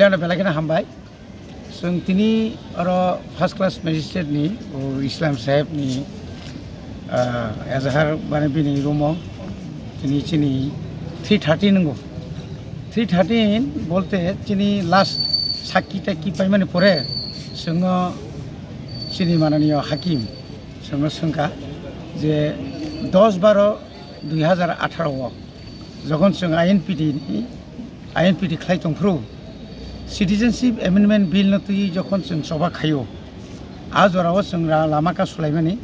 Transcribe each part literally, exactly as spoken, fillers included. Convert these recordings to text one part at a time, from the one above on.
Belai belai kheno hambai. Chwng tini oro first class magistrate ni, o Islam saheb ni, ah, ezahar mane bini room o tini chini three thirty nungo. Three thirty bolte chini last sakki takki paimani pore chwngno chini mananiyo hakim chwngno swngkha je dos baro dui hazar atharo o jokhon chwng I N P T ni, I N P T khlai tongphuru, Citizenship Amendment Bill no twi jokhon chwng choba khaio, a jorao chwng ra-, lama ka sulaimani,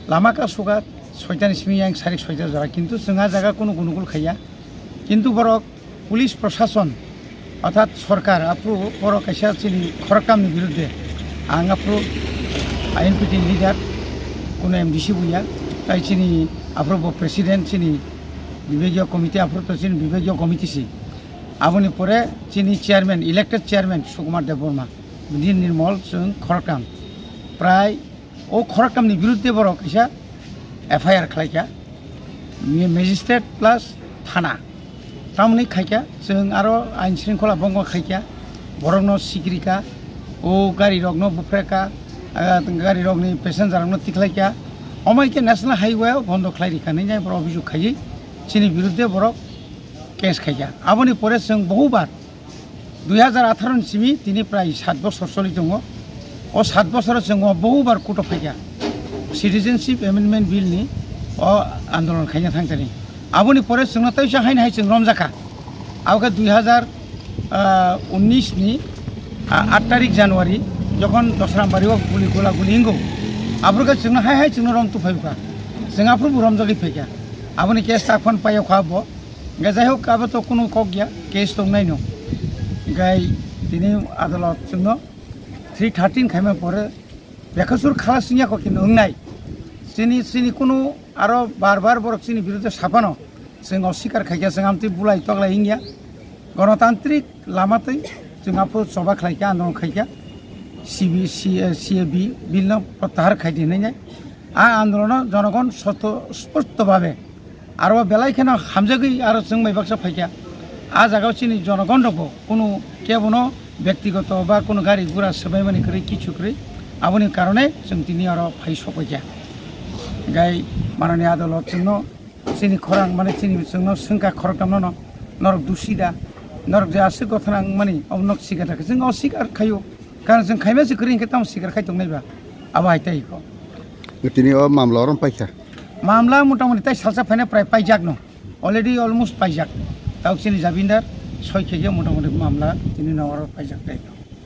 lama ka suga soitani simi yang sarik soita jora, kintu chwng a jaga kunu gunugul khaiya, kintu borok police prosason orthat sorkar aphuru borok kaisa chini khoroktamni birudde ang aphuru I N P T leader, kunu M D C buya, tai chini aphuru bo president chini Bibegio committee, aphuru to chini Bibegio committee si. Aboni pore chini chairman, elected chairman Sukumar Debbarma, bini nirmol chwng khoroktham. Prai o khoroktham ni birudde borok kisa F I R khlaikha, magistrate plus thana. Tamoni khaikha, chwng aro ain shringkhola bongma khaikha, borokno sikrikha, o gari rokno buphreka, ah, gari rokni passenger rokno tikhlaikha. Omo hai khe National Highway o bondo khlai rikha hinwi borok obhijog khaiwi chini birudde borok case khaikha. Aboni pore chwng bohubar dui hazar atharo ni simi tini prai sat bosor choli tongo. O sat bosoro chwng o bohubar court o phaikha Citizenship Amendment Bill ni o andolon khaina thangtani. Aboni pore chwngno teisa haino hai chwng romjakha. Abokhe dui hazar unnish ni, ah, aat tarik January jokhon Dosrambari o guli gola guli hingo, aphuru khe chwngno hai hai chwngno rom tuphai bwkha. Chwng aphuru bo romjagwi phaikha. Aboni case ta phone paio kha bo. Hingke jai hok, abo to kunu kok ya, case tongnaino. Hingke tini adolot chwngno three thirteen khaima pore bekhasur khalas wngya kok hinwi wngnai. Chini, chini kunu aro bar bar borok chini biruddhe saphano chwng osikar khaikha, chwng amtwi bulai toklai wngya. Ganatantrik lama twi chwng aphuru choba khlaikha, andolon khaikha. C B, C A, C A B bill no protyahar khaidi hinwi nai. A andolono jonogon soto-, sposhtobhabe aro belai kheno hamjagwi aro chwng bai baksa phaikha. A jagao chini jonogon rokbo kunu kebono byaktigoto ba kunu gari gura swbaimani kwrwi kichu kwrwi, aboni karone chwng tini aro phai sokpaikha. Gai manani adolot chwngno chini khorang mane chini chwngno swngkha khoroktham nono, norok dusi da, norok je aswk gothanang mani obo nok sikar da khe chwng osikar khaio. Karon chwng khaima se kwrwi hinkhe tamo sikar khai tongnai ba? Abo hai tei kho. Tini o mamla orom paikha? Mamla motamoti tai salsa phaina prai paijak no. Already almost paijak. Tauk chini jabindar soi khe khe motamoti mamla tini no oro paijak tei kho.